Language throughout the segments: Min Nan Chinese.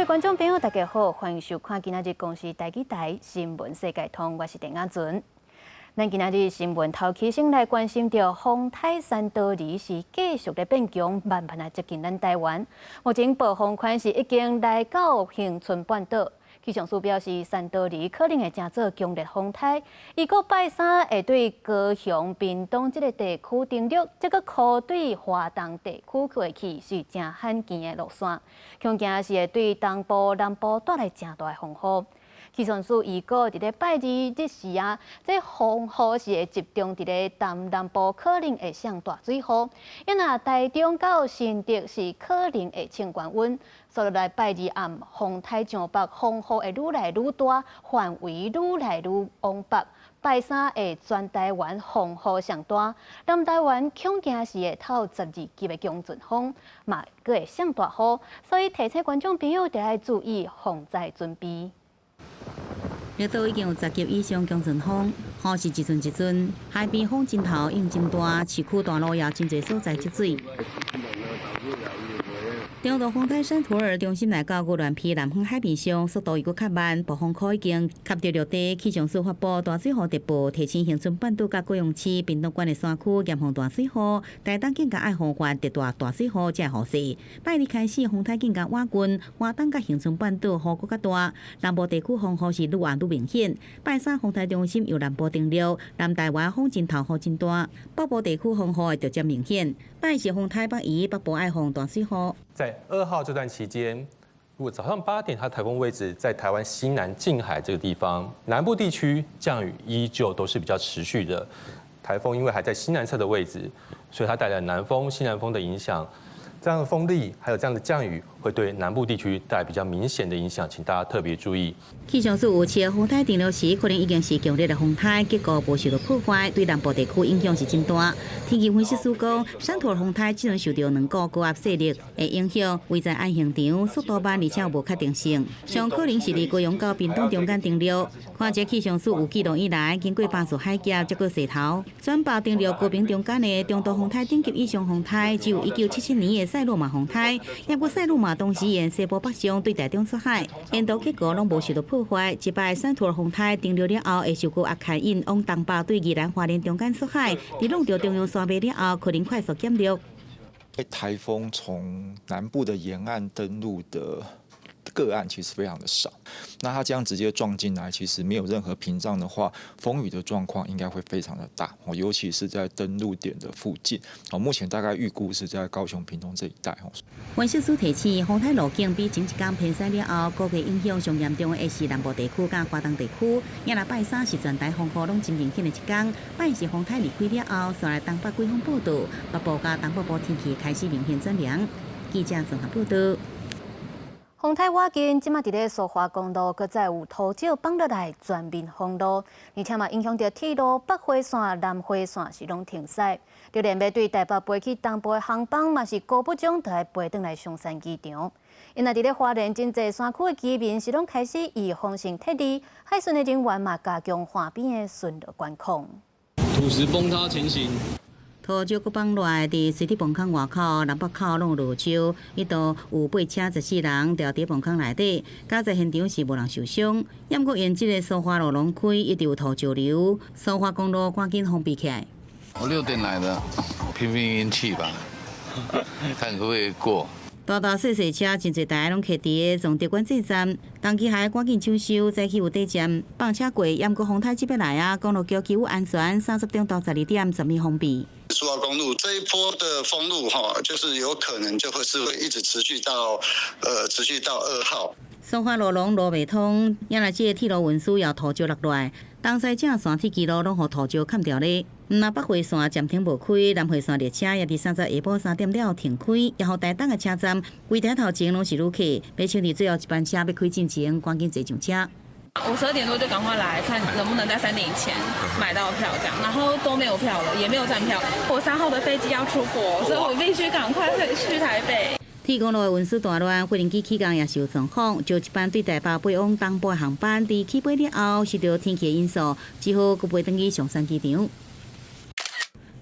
各位觀眾朋友，大家好，歡迎收看今仔日公視台語台新聞世界通，我是鄭亞純。咱今仔日新聞頭起先來關心著風颱山多爾是繼續咧變強，慢慢仔接近咱台灣。目前暴風圈是已經來到恆春半島。氣象署表示，山多爾可能會成做強烈風颱，預估拜三會對高雄、屏東這个地區登陸，這個可對華東地區過去是誠罕見的路線，恐驚是會對東部、南部帶來誠大的風雨。氣象署預估，佇咧拜二日時啊，這風雨是會集中佇咧東南部，可能會上大水雨。因若台中到新竹是可能會穿懸溫。所以來拜二暗，風颱上北風雨會愈來愈大，範圍愈來愈往北。拜三會全台灣風雨上大，南台灣恐驚是會透12級的強陣風，嘛閣會上大雨，所以提醒觀眾朋友著愛注意防災準備。綠島已經有10級以上強陣風，雨是一陣一陣，海邊風陣頭湧真大，市區大路也真濟所在積水。中度風颱山圖爾中心來到宜蘭縣南方海面上，速度又閣較慢，暴風區已經吸著陸地。氣象署發布大水雨特報，提醒恆春半島佮高雄市、屏東縣的山區嚴防大水雨。台東更加愛防範特大大水雨這雨勢。拜二開始，風颱更加倚近，花東佮恆春半島雨閣較大，南部地區風雨是愈來愈明顯。拜三風颱中心由南部登陸，南台灣風陣頭雨真大，北部地區風雨會逐漸明顯。拜四風颱北移，北部愛防大水雨。在2號這段期間，如果早上8點，它颱風位置在台灣西南近海這個地方，南部地區降雨依舊都是比較持續的。颱風因為還在西南側的位置，所以它帶來南風、西南風的影響，這樣的風力還有這樣的降雨，會對南部地區帶來比較明顯的影響，請大家特別注意。氣象署預測，風颱登陸時可能已經是強烈的風颱，結構無受到破壞，對南部地區影響是真大。天氣分析師講，山圖爾風颱只能受到兩股高壓勢力的影響，位在按現場，速度慢，而且無確定性，上可能是佇高雄到屏東中間登陸。看這氣象署有記錄以來，經過巴士海峽這個勢頭，轉北登陸高屏中間的中度風颱等級以上風颱，只有1977年的賽洛瑪風颱，不過賽洛瑪當時沿西部北上對台中出海，沿途結構攏無受到破壞。這擺山圖爾風颱登陸了後，會受高壓牽引往東北對宜蘭花蓮中間出海，佇弄著中央山脈了後，可能快速減弱。颱風從南部的沿岸登陸的個案其實非常的少，那它這樣直接撞進來，其實沒有任何屏障的話，風雨的狀況應該會非常的大，尤其是在登陸點的附近。目前大概預估是在高雄、屏東這一帶。分析師提醒，風颱路徑比前一工偏西了後，估計影響上嚴重的是南部地區佮花東地區。也若拜三是全台風雨攏真明顯的一工，拜四風颱離開了後，煞來東北季風報到，北部佮東北部天氣開始明顯轉涼。記者綜合報道。風颱倚近，這馬佇咧蘇花公路，閣再有土石放落來，全面封路，而且嘛影響著鐵路北回線、南回線是攏停駛。就連欲對台北飛去東部的航班嘛是高不鐘著愛飛轉來松山機場。因為佇咧花蓮真濟山區的居民是攏開始預防性撤離，海巡的人員嘛加強岸邊的巡邏管控。土石崩塌情形。土石閣放落來，佇水鐵磅空外口、南北口攏落石，彼度有8車14人牢佇磅空內底，佳哉現場是無人受傷。毋過沿這个蘇花路攏開，一直有土石流，蘇花公路趕緊封閉起來。我6點來的，拼拼運氣吧，看可不可以過。大大細細車真濟台攏卡佇個總著管制站，當機還趕緊搶修，早起有底站放車過，毋過風颱這欲來啊，公路橋幾乎安全，30點到12點全面封閉。蘇花公路這一波的封路哈，就是有可能就會是會一直持續到，持續到2號。蘇花路攏路袂通，也若這个鐵路運輸也土石落來，東西正線鐵支路攏予土石崁著咧。毋但北回線暫停無開，南回線列車也佇30下晡3點了後停開，也予台東的車站規台頭前攏是旅客，欲搶佇最後一班車欲開進前，趕緊坐上車。我12點多就趕快來看能不能在3點以前買到票，這樣，然後都沒有票了，也沒有站票。我3號的飛機要出國，所以我必須趕快回去台北。鐵公路的運輸大亂，飛行機起降也是有狀況。就一班對台北飛往東部的航班，佇起飛了後，受著天氣的因素，只好閣飛轉去松山機場。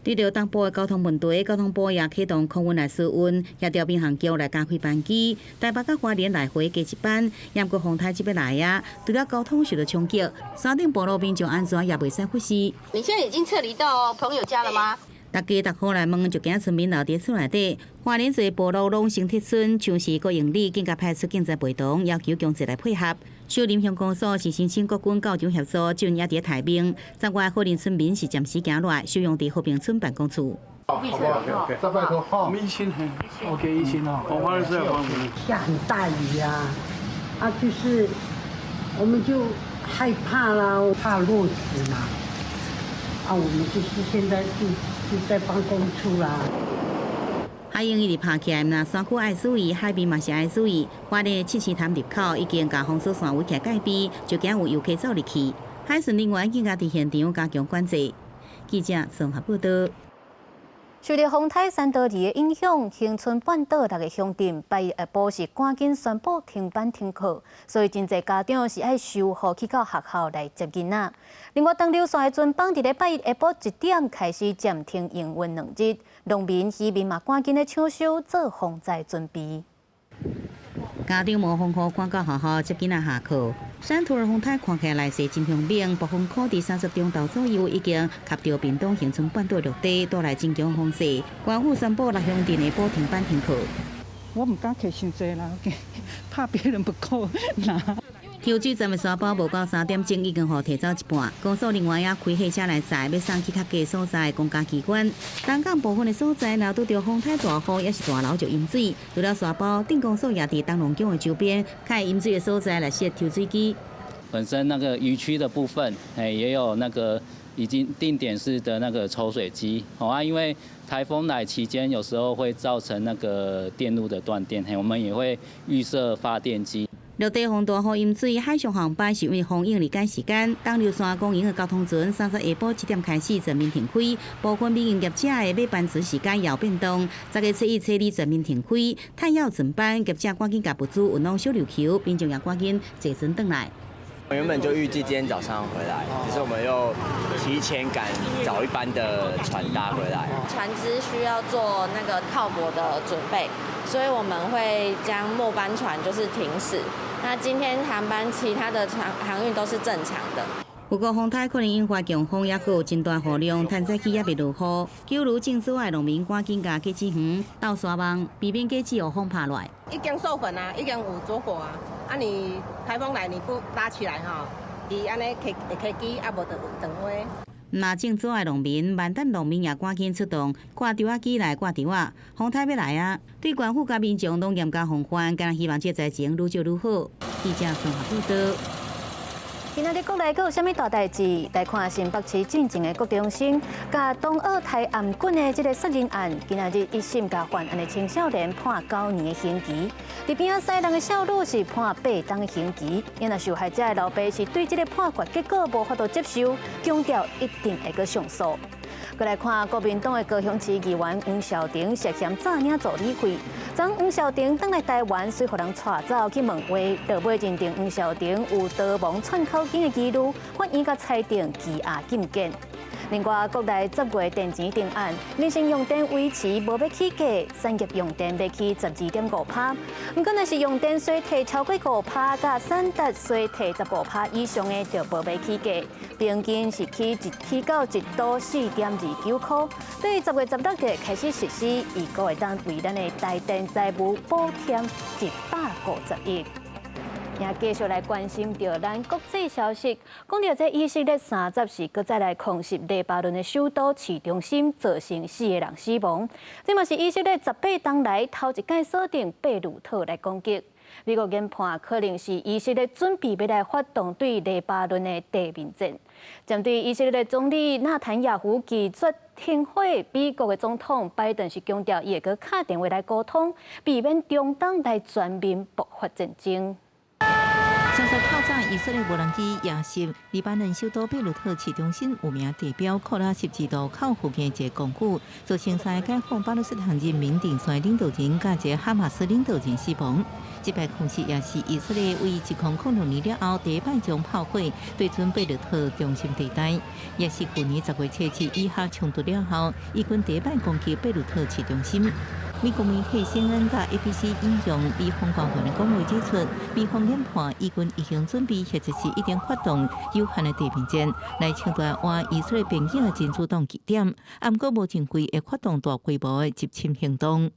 對著東部的交通問題，交通部也啟動空運來疏運，協調民航局來加開班機，台北佮花蓮來回加一班。毋過風颱這欲來啊，除了交通受到衝擊，山頂部落民眾安全也袂使忽視。你現在已經撤離到朋友家了嗎？逐家逐戶來問，就驚村民留佇厝內底。花蓮濟部落攏先撤村，像是郭榮里，更加派出警察陪同，要求強制來配合。樹林鄉公所是申請國軍到場協助，這陣也佇待命。10月和林村民是暫時行來，收容佇和平村辦公處。好，好，再拜託，我們一清，OK，一清哦，我花蓮是要幫下很大雨啊，啊，就是我們就害怕啦，怕落石嘛，啊，我們就是現在就在辦公處啦。海湧一直拍起來，毋但山區愛注意，海邊嘛是愛注意。花蓮七星潭入口已經共封鎖線圍起來戒備，就驚有遊客走入去。海巡人員更加佇現場加強管制。記者綜合報道。受著風颱珊多利的影響，恆春半島六個鄉鎮拜一下晡是趕緊宣布停班停課，所以真濟家長是愛收予去到學校來接囡仔。另外，東流線的船班佇咧拜一下晡1點開始暫停營運2日，農民、漁民嘛趕緊咧搶收做防災準備。家長冒風雨趕到學校接囡仔下課。珊圖爾風颱看起來來勢真兇猛，暴風圈佇30鐘頭左右已經及著屏東恆春半島陸地，帶來真強風勢。官府宣布六鄉鎮下晡停班停課。我毋敢提傷濟啦，怕別人不夠拿。抽水站的沙包無夠3點鐘已經予提走一半，公所人員也開貨車來載，欲送去較低所在的公家機關。東港部分的所在，若拄著風颱大雨，抑是大樓就淹水。除了沙包，鎮公所也佇東龍宮的周邊，較會淹水的所在來設抽水機。本身那個漁區的部分，也有那個已經定點式的那個抽水機。哦啊，因為颱風來期間，有時候會造成那個電路的斷電，我們也會預設發電機。陸地風大雨淹水，海上航班是因為風湧而改時間。東流線公營的交通船30下晡7點開始全面停開，部分民營業者的尾班船時間也有變動。10月初一、初二全面停開，彈藥船班業者趕緊共物資運往小琉球，民眾也趕緊坐船轉來。原本就預計今天早上回來，只是我們又提前趕早一班的船搭回來。船隻需要做那個靠泊的準備，所以我們會將末班船就是停駛。那今天航班其他的船航運都是正常的。不過風颱可能引發強風，抑閣有真大雨量，趁早起猶未落雨。九如種棗的農民趕緊共果子園鬥沙網，避免果子予風拍落。已經授粉啊，已經有坐果啊。啊，你颱風來你不拉起來吼，伊按呢會開枝，啊無就斷花。若種棗的農民，萬丹農民也趕緊出動，掛吊仔機來掛吊仔。風颱欲來啊！對官府佮民眾攏嚴加防範，敢若希望這災情愈少愈好。記者綜合報道。今仔日國內閣有啥物大代誌？來看新北市進前的國中生，共東澳台頷頸的這个殺人案，今仔日一審共犯案的青少年判9年的刑期。佇邊仔西人的少女是判8冬的刑期。因為受害者的老爸是對這个判決結果無法度接受，強調一定會閣上訴。閣來看國民黨的高雄市議員黃紹庭涉嫌詐領助理費，昨黃紹庭轉來台灣，隨予人帶走去問話，落尾認定黃紹庭有逃亡串口供的疑慮，法院共裁定羈押禁見。另外，國內10月電錢定案，民生用電維持無欲起價，產業用電欲起12.5%。毋過，若是用電衰退超過5%，佮產值衰退15%以上的，就無欲起價。平均是起到1度4.29箍。對10月16日開始實施，預估會當為咱的台電財務補添150億。也繼續來關心著咱國際消息，講著這以色列30是閣再來空襲黎巴嫩的首都市中心，造成四個人死亡。這嘛是以色列18冬來頭一擺鎖定貝魯特來攻擊。美國研判可能是以色列準備欲來發動對黎巴嫩的地面戰。針對以色列總理納坦雅胡拒絕停火，美國的總統拜登是強調，伊會閣敲電話來溝通，避免中東來全面爆發戰爭。30透早，以色列無人機夜襲黎巴嫩首都貝魯特市中心有名地標庫拉十字路口附近一个公寓，造成三个解放巴勒斯坦人民陣線領導人佮一个哈馬斯領導人死亡。這擺空襲也是以色列為2006年了後第一擺將炮火對準貝魯特中心地帶，也是去年10月7日以哈衝突了後，以軍第一擺攻擊貝魯特市中心。美國媒體 CNN 佮 ABC 引用美方官員的講話指出，美方研判以軍已經準備或者是已經發動有限的地面戰，來搶奪倚以色列邊境的真主黨據點，毋過無認為會發動大規模的入侵行動。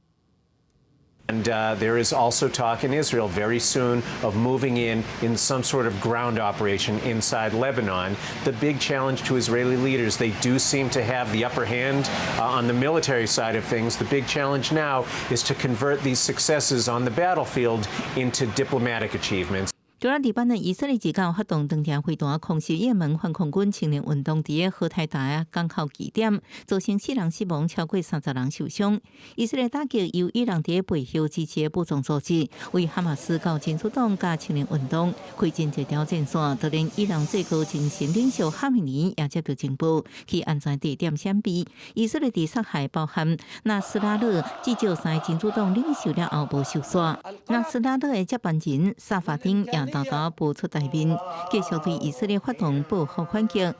And there is also talk in Israel very soon of moving in some sort of ground operation inside Lebanon. The big challenge to Israeli leaders, they do seem to have the upper hand on the military side of things. The big challenge now is to convert these successes on the battlefield into diplomatic achievements. 除了黎巴嫩，以色列二九發動長程飛彈空襲也門反抗軍青年運動佇個荷台達港口據點，造成四人死亡，超過30人受傷。以色列打擊由伊朗佇背後支持的武裝組織，為哈馬斯佮真主黨佮青年運動開進這條戰線，就連伊朗最高精神領袖哈梅尼也接到情報，去安全地點閃避。以色列佇殺害包含納斯拉勒至少三个真主黨領袖了後無受煞。納斯拉勒的接班人薩法丁也沓沓浮出台面，繼續對以色列發動報復反擊。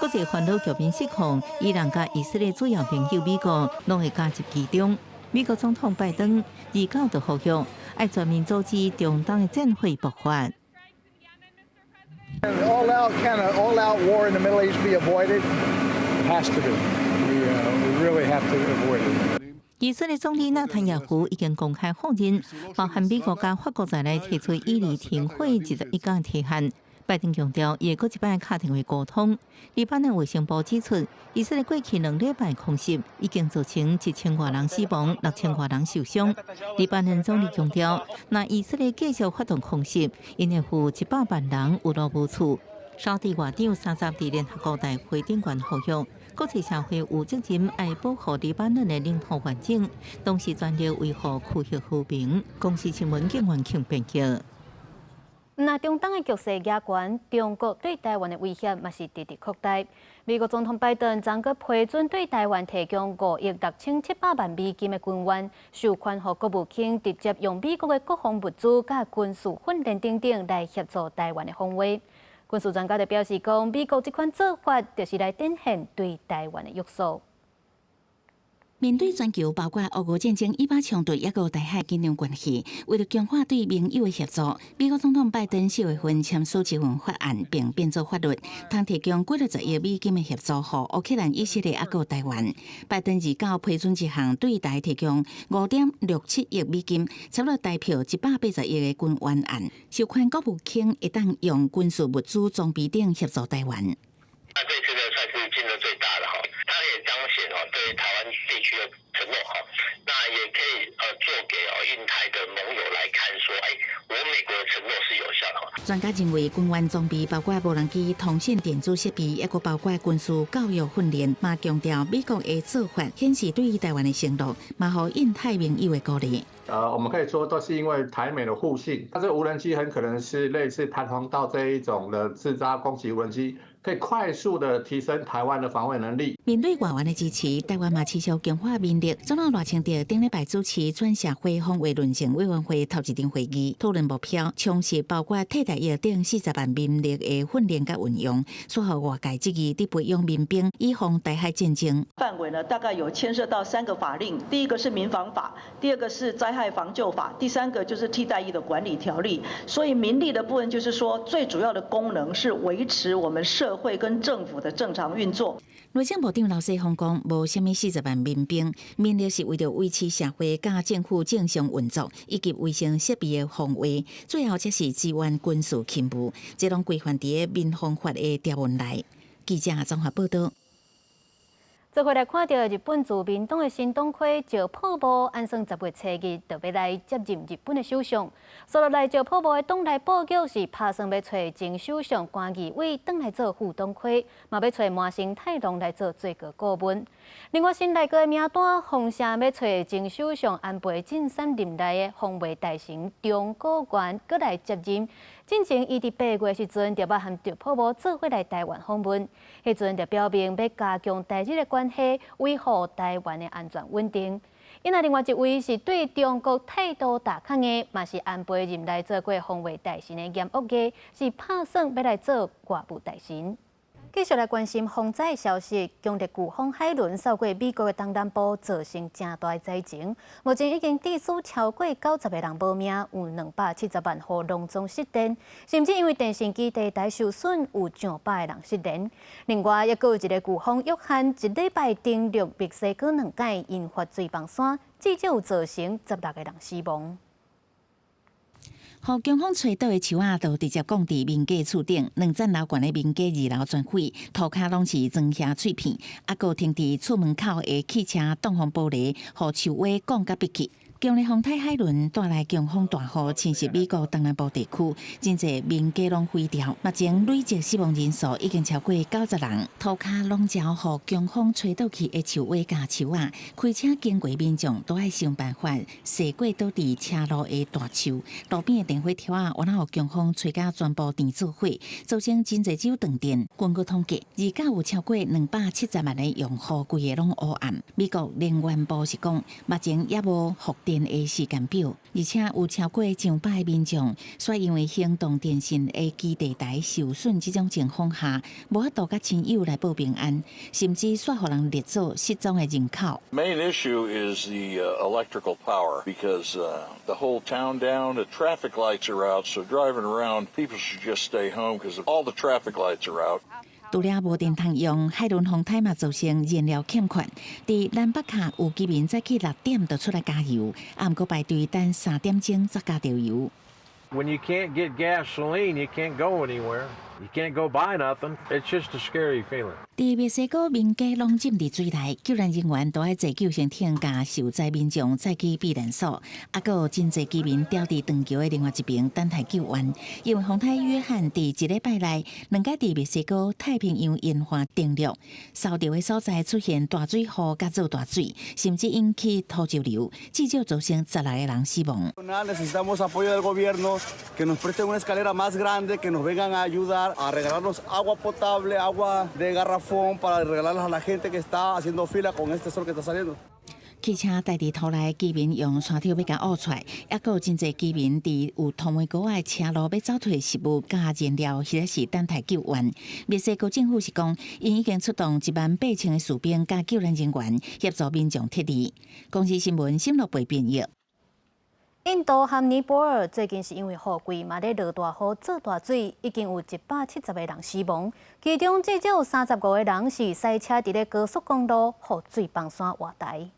國際煩惱局面失控，伊朗佮以色列主要盟友美國攏會加入其中。美國總統拜登29就呼籲，愛全面阻止中東的戰火爆發。 All out, can an all out war in the Middle East be avoided? It has to be. We really have to avoid it. 以色列總理納坦雅胡已經公開否認，包含美國佮法國在內提出以黎停火21天提案。拜登強調，伊會閣一擺敲電話溝通。黎巴嫩衛生部指出，以色列過去2禮拜空襲已經造成1000外人死亡，6000外人受傷。黎巴嫩總理強調，若以色列繼續發動空襲，𪜶會予100萬人有路無厝。沙地外長沙扎佇聯合國大會頂懸呼籲，國際社會有責任愛保護黎巴嫩的領土完整，同時全力維護區域和平。公視新聞警員慶編輯。那中東的局勢嚴峻，中國對台灣的威脅嘛是直直擴大。美國總統拜登昨閣批准對台灣提供5億6700萬美金的軍援，授權予國務卿直接用美國的國防物資佮軍事訓練等等來協助台灣的防衛。軍事專家就表示講，美國這款做法就是來展現對台灣的約束。面對全球包括俄烏戰爭、以巴衝突，抑閣台海緊張關係，為了強化對盟友的協助，美國總統拜登4月份簽署這份法案，並變做法律，通提供幾六十億美金的協助，予烏克蘭、以色列抑閣台灣。拜登29批准這項對台提供5.67億美金，差不多台票180億的軍援案，授權國務卿會當用軍事物資裝備等協助台灣。那這次呢，算是金額最大的哈，它也彰顯哦對台灣地區的承諾哈，那也可以做給哦印太的盟友來看，說，哎，我美國的承諾是有效的。專家認為，軍援裝備包括無人機、通訊電子設備，抑閣包括軍事教育訓練，嘛強調美國的做法顯示對於台灣的承諾，嘛予印太盟友的鼓勵。我們可以說都是因為台美的互信，那這無人機很可能是類似彈簧刀這一種的自殺攻擊無人機，可以快速的提升台灣的防衛能力。面對外援的支持，台灣嘛持續強化民力。總統賴清德頂禮拜主持全社會防衛論證委員會頭一場會議，討論目標，充實包括替代役等40萬民力的訓練佮運用，煞予外界質疑佇培養民兵以防台海戰爭。範圍呢，大概有牽涉到三個法令，第一個是民防法，第二個是災害防救法，第三個就是替代役的管理條例。所以民力的部分，就是說最主要的功能是維持我們社會跟政府的正常運作。內政部長劉世芳講，無啥物40萬民兵，民力是為著維持社會佮政府正常運作，以及衛生設備的防衛，最後則是支援軍事勤務，這攏規範佇個民防法的條文內。記者綜合報道。做伙來看著日本自民黨的新黨魁石破茂，按算10月初2就欲來接任日本的首相。紲落來石破茂的黨內布局是拍算欲揣前首相菅義偉轉來做副黨魁，嘛欲揣麻生太郎來做最高顧問。另外新內閣的名單，風聲欲揣前首相安倍晉三任內的防衛大臣長谷園閣來接任。進前伊佇8月時陣就捌和石破茂做伙來台灣訪問，彼陣就表明欲加強台日的關係，維護台灣的安全穩定。另外另外一位是對中國態度大強的，嘛是安倍任內做過防衛大臣的岩屋毅，是拍算欲來做外務大臣。繼續來關心風災消息，強烈颶風海倫掃過美國的東南部，造成誠大的災情。目前已經致死超過90個人無命，有270萬戶攏總失電，甚至因為電信基地台受損，有上百个人失聯。另外，猶閣有一个颶風約翰，一禮拜登陸墨西哥兩擺，引發水崩山，至少有造成16個人死亡。予強風吹倒的樹仔，都直接摃佇民家厝頂，兩層樓懸的民家二樓全毀，塗跤攏是磚瓦碎片，猶閣停佇厝門口的汽車擋風玻璃，予樹尾摃甲篕去。強烈風颱海倫帶來強風大雨，侵襲美國東南部地區，真濟民家攏毀掉。目前累計死亡人數已經超過90人，塗跤攏焦予強風吹倒去的樹尾佮樹仔，開車經過民眾都愛想辦法踅過倒佇車路的大樹，路邊的電火柱仔，予強風吹甲全部斷做火，造成真濟州斷電。根據統計，而家有超過270萬个用戶，規个攏烏暗。美國能源部是講，目前猶無復電的時間表，而且有超過上百个民眾，煞因為行動電信的基地台受損這種情況下，無法度佮親友來報平安，甚至煞予人列做失蹤的人口。 Main issue is the electrical power because the whole town down, the traffic lights are out, so driving around, people should just stay home because all the traffic lights are out. 除了無電通用，海倫風颱嘛造成燃料欠缺。佇南北卡有居民早起6點就出來加油，啊，毋過排隊等3點鐘才加著油。 When you can't get gasoline, you can't go anywhere. You can't go buy nothing. It's just a scary feeling. 佇墨西哥民家攏浸佇水內，救援人員都愛坐救生艇共受災民眾載去避難所，猶閣有真濟居民吊佇斷橋的另外一邊等待救援。因為風颱約翰佇一禮拜內，兩擺佇墨西哥太平洋沿岸登陸，掃著的所在出現大水雨佮做大水，甚至引起土石流，至少造成16個人死亡。 Necesitamos apoyo del gobierno, que nos presten una escalera más grande, que nos vengan a ayudar a regalarnos agua potable, agua de garrafón para regalarlas a la gente que está haciendo fila con este sol que está saliendo. 汽車載佇土內，居民用沙石欲共挖出來，猶閣有真濟居民佇有土門溝的車路欲走提食物佮燃料，或者是等待救援。墨西哥政府是講，𪜶已經出動1萬8千个士兵佮救援人員協助民眾撤離。公視新聞沈樂貝編譯。印度和尼泊爾最近是因為雨季嘛咧落大雨、做大水，已經有170個人死亡，其中至少有35個人是駛車佇咧高速公路，予水崩山活埋。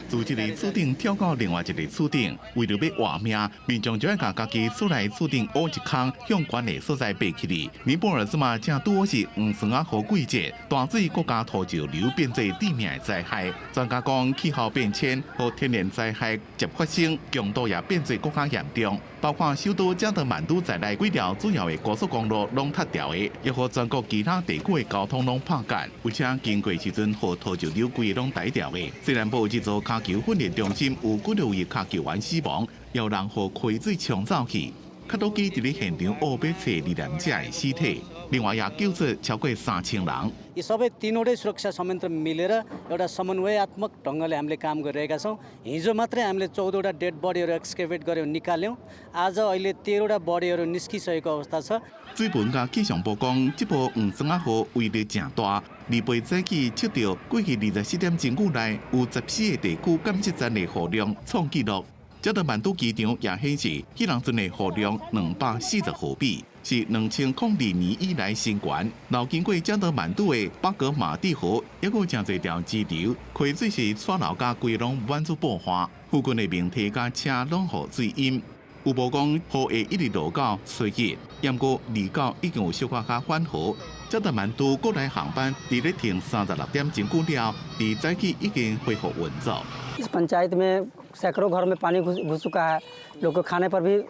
自一个厝頂跳到另外一个厝頂，為著欲活命，民眾就愛共家己厝內厝頂挖一空，向懸的所在爬起來。尼泊爾這馬正拄好是黃霜仔雨季節，大水閣加土石流變做致命的災害。專家講，氣候變遷予天然災害捷發生，強度也變做閣較嚴重。包括首都加德滿都在內幾條主要的高速公路攏塌掉的，也予全國其他地區的交通攏拍斷。有車經過時陣，予土石流規个攏埋掉的。西南部這座跤球訓練中心有幾多位跤球員死亡，有人予溪水沖走去。較多機佇咧現場挖欲揣罹難者的屍體，另外也救出超過3000人。 यी सबै तिनवटै सुरक्षा संयन्त्र मिलेर एउटा समन्वयात्मक ढङ्गले हामीले काम गरिरहेका छौँ। हिजो मात्रै हामीले 14वटा डेड बडीहरू एक्सकेभेट गऱ्यौँ, निकाल्यौँ। आज अहिले 13वटा बडीहरू निस्किसकेको अवस्था छ। 水文佮氣象部講，這波黃霜仔雨威力誠大，禮拜早起測著過去24點鐘久內有14個地區監測站的雨量創紀錄。加德滿都機場也顯示，彼當陣的雨量240毫米，是2002年以來新高。流經過加德滿都的巴格馬蒂河，猶閣有誠濟條支流，溪水是湠流甲規攏滿做爆發，附近的民宅佮車攏予水淹。有報講雨會一直落到初一，毋過29已經有小可較緩和。加德滿都國內航班佇咧停36點鐘久了，佇早起已經恢復運作。 इस पंचायत में सैकड़ों घर में पानी घुस घुस चुका है। लोग को खाने पर भी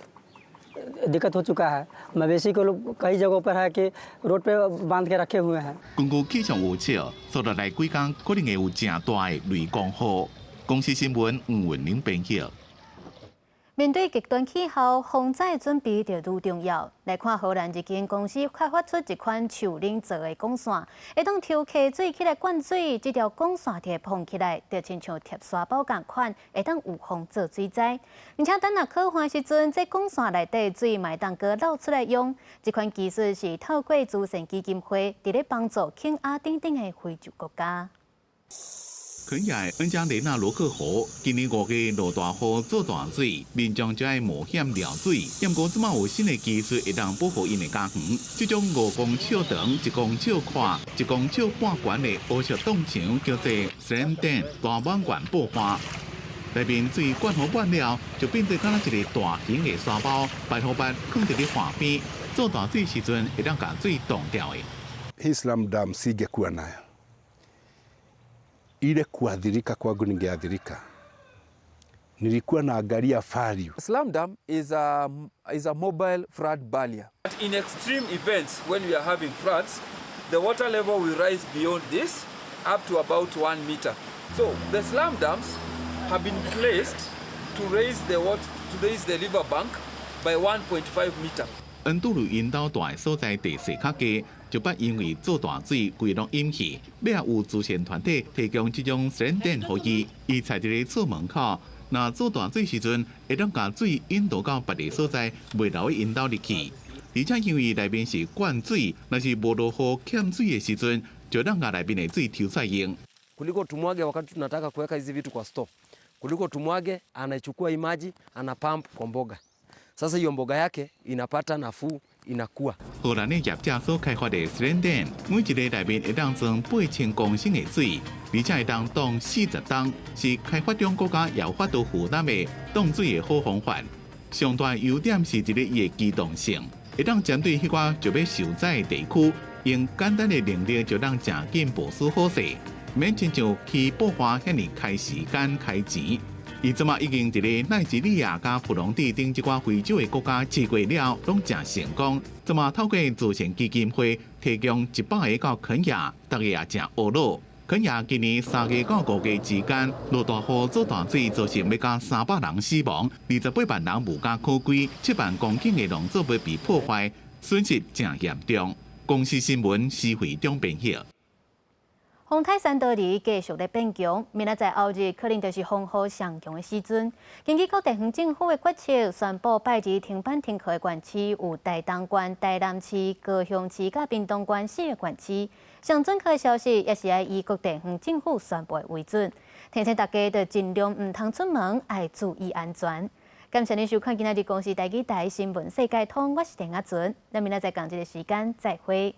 दिक्कत हो चुका है। मवेशी को लोग कई जगहों पर है कि रोड पे बांध के रखे हुए हैं। 根據氣象預測，接落來幾工可能會有誠大的雷公雨。公視新聞吳文玲編譯。面對極端氣候，防災準備就愈重要。來看荷蘭一間公司開發出一款樹奶做的管線，會當抽溪水起來灌水，這條管線就會膨起來，就親像疊沙包仝款，會當預防做水災。而且等若渴旱時陣，這管線內底水嘛會當閣撈出來用。這款技術是透過慈善基金會，佇咧幫助肯亞等等的非洲國家。肯亞恩加雷納羅克河今年五月落大雨做大水，民眾就愛冒險撩水。毋過這馬有新的技術會當保護𪜶的家園。這種5公尺長、1公尺寬、1公尺半懸的烏色擋牆叫做 Slam Dam 大滿貫布花。內面水灌好滿了，就變做敢若一个大型的沙包，排好板囥佇咧岸邊，做大水時陣會當共水擋掉的。 Hii Slam Dam singekuwa nayo ile kuathirika kwangu ningeathirika. Nilikuwa naangalia value. Slam Dam is a mobile flood barrier. In extreme events, when we are having floods, the water level will rise beyond this up to about 1 meter. So the slam dams have been placed to raise the water, to raise the river bank by 1.5 meter. 恩杜魯𪜶兜蹛的所在地勢較低，就捌因為做大水規攏淹去。尾仔有慈善團體提供這種 Slam Dam 予伊，伊設佇咧厝門口，若做大水時陣，會當共水引導到別个所在，袂流去𪜶兜入去。而且因為內面是灌水，若是無落雨欠水的時陣，就當共內面的水抽出來用。 Kuliko tumwage wakati tunataka kuweka hizi vitu kwa store, kuliko tumwage, anaichukua hii maji ana pump kwa mboga. Sasa hiyo mboga yake inapata nafuu, inakuwa。荷蘭的業者所開發的 Slam Dam，每一个內面會當裝8000公升的水，而且會當擋40噸，是開發中國家有法度負擔的擋水的好方法。上大優點是佇咧伊的機動性，會當針對彼寡就欲受災的地區，用簡單的能力就當誠緊部署好勢，免親像起布花遐爾開時間開錢。伊這馬已經佇咧奈及利亞佮蒲隆地等這寡非洲的國家試過了，攏誠成功。這馬透過慈善基金會提供100個到肯亞，大家也誠懊惱。肯亞今年3月到5月之間落大雨做大水，造成欲加300人死亡，28萬人無家可歸，7萬公頃的農作物被破壞，損失誠嚴重。公視新聞施惠中編譯。風颱珊德麗繼續咧變強，明仔載後日可能就是風雨上強的時陣。根據各地方政府的決策，宣布拜二停班停課的縣市有台東縣、台南市、高雄市、佮屏東縣四个縣市。上準確的消息也是愛以各地方政府宣布的為準。提醒大家，著盡量毋通出門，愛注意安全。感謝您收看今仔日公視台語台新聞世界通，我是鄭阿純。咱明仔載仝這个時間再會。